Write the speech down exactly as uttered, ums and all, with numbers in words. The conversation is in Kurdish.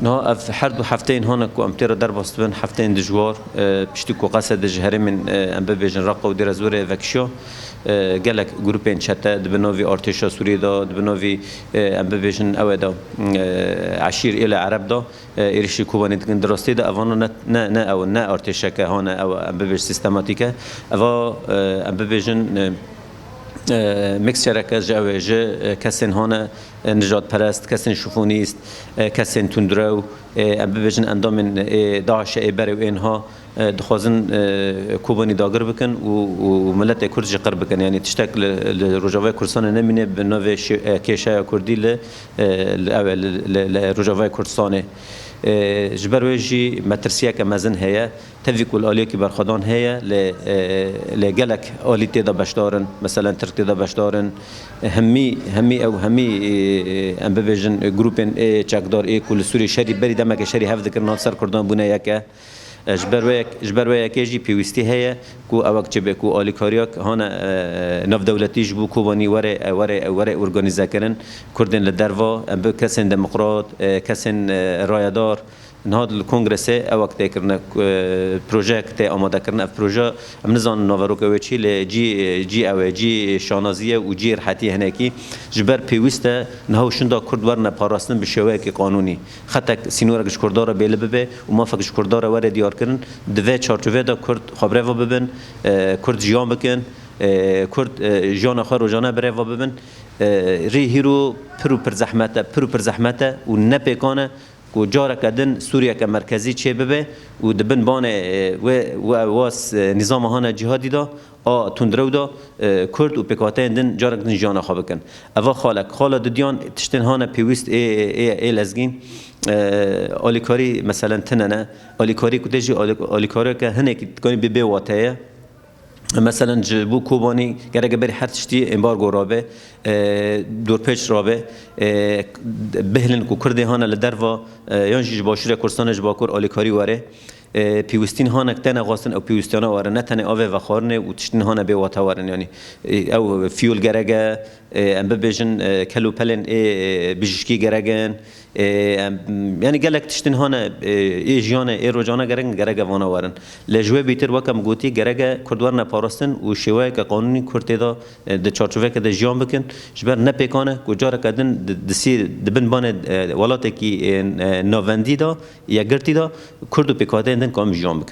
Niha ev her du hefteyên hane ku em tê re derbas dibin, hefteyên dijwar, e, piştî ku Qesede ji herêmên, e, em bibêjin Reqa û Dêra Zorê vekişiya, e, gelek grûpên çete di bin navî artêşa Sûriyê de, di bin navî, e, em bibêjin ew ê de, e, eşîr êle Ereb de, e, êrişî Kobanê dikin. Di rastî de evana ne, ne, ne ew, ne artêşeke hane ew, em bibêj sîstematîk e. Eva, e, em bibêjin, e, e, mixtureke ji ew ê, ji, e, kesên hane, e, nijadperest, kesên şofonîst, e, kesên tundrew, e, em bibêjin endamên, e, DAIŞ'ê ê berê û ên ha, e, dixwazin, e, Kobanî dagir bikin û, û miletê Kurd jî qir bikin. Yanî tiştek li, li Rojavayê Kurdistanê nemîne bi navê şê-, e, kêşeya Kurdî li, e, li, ew e, li, li, li Rojavayê Kurdistanê. E, ji ber wê jî metirsiyeke mezin heye. Tevî ku li aliyekî berxwedan heye, lê, e, lê gelek alî tê de beşdar in, meselen Tirk tê de beşdar in. Hemî, hemî ew, hemî, e, em bibêjin, e, grûpên ê çekdar ê ku li Sûriyê şerî, berî demeke şerî hev dikirin, nav ser Kurdan bûne yek e. E, ji ber wê yek, ji ber wê yekê jî pêwîstî heye ku ewek çêbe ku alîkariyek hane, e, navdewletî ji bo Kobanî were, e, were, were organîzekirin. Kurdên li derva, em bi kesên demokrat, e, kesên, e, rayedar, Niha li kongresê ewek tê kirine, e, projeyek tê amadekirin. Ev proje, em nizanin naveroka wê çi, lê cî, cî ew e, cî şanazî ye û cî rhetî hinekî. Ji ber pêwîst e niha û şinda Kurd werine parastin bi şêweyekî qanûnî. Xetek sînorek ji Kurda re bêli bibe û mafek ji Kurda re were diyarkirin. Di vê çarçovê de Kurd xwe birêve bibin, e, Kurd jiyan bikin, e, Kurd, e, jiyana xwe rojane birêve bibin. E, rê hîro pir û pir zehmet e, pir û pir zehmet e û ne pêkan e ku careke din Sûriyeke merkezî çê bibe û di bin banê, e, wê, wê, was, e, nîzama hane cîhadî de, a tundrew de, e, Kurd û pêkhateyên din carek din jiyana xwe bikin. Eva xalek, xala didiyan tiştên hane pêwîst ê, ê, ê, ê lezgîn, e, alîkarî meselen tine ne. Alîkarî ku tê jî alî-, alîkariyeke hinekî dikanî bê bê wate ye. Meselen ji bo Kobanî gereke berî her tiştî embargo rabe, e, dorpêç rabe, e, bihêlin ku Kurdê hane li derva, e, yan jî ji Başûrê Kurdistanê ji Bakur alîkarî were. E, pêwîstîn hanek tene xwestin ew pêwîstiyana were, ne tenê avê vexwarinê û tiştên hane bê wate werin. Yanî, e, ew fiyûl gerek e, e, em bibêjin, e, kel û pelên ê, e, bijîşkî gerek in, Ê, em, yanî gelek tiştên hane, ê, ê jiyanê, ê rojane gerek, gerek e vana werin. Lê ji wê bîtir wek em gotî, gerek e Kurd werine parastin û şêweyeke qanûnî Kurd tê de, e, di çarçoveke de jiyan bikin. Ji ber ne pêkan e ku careke din di, di sî, di bin banê, e, welatekî, e, e, navendî de, yekgirtî de Kurd û pêkhateyên din kamin jiyan bikin.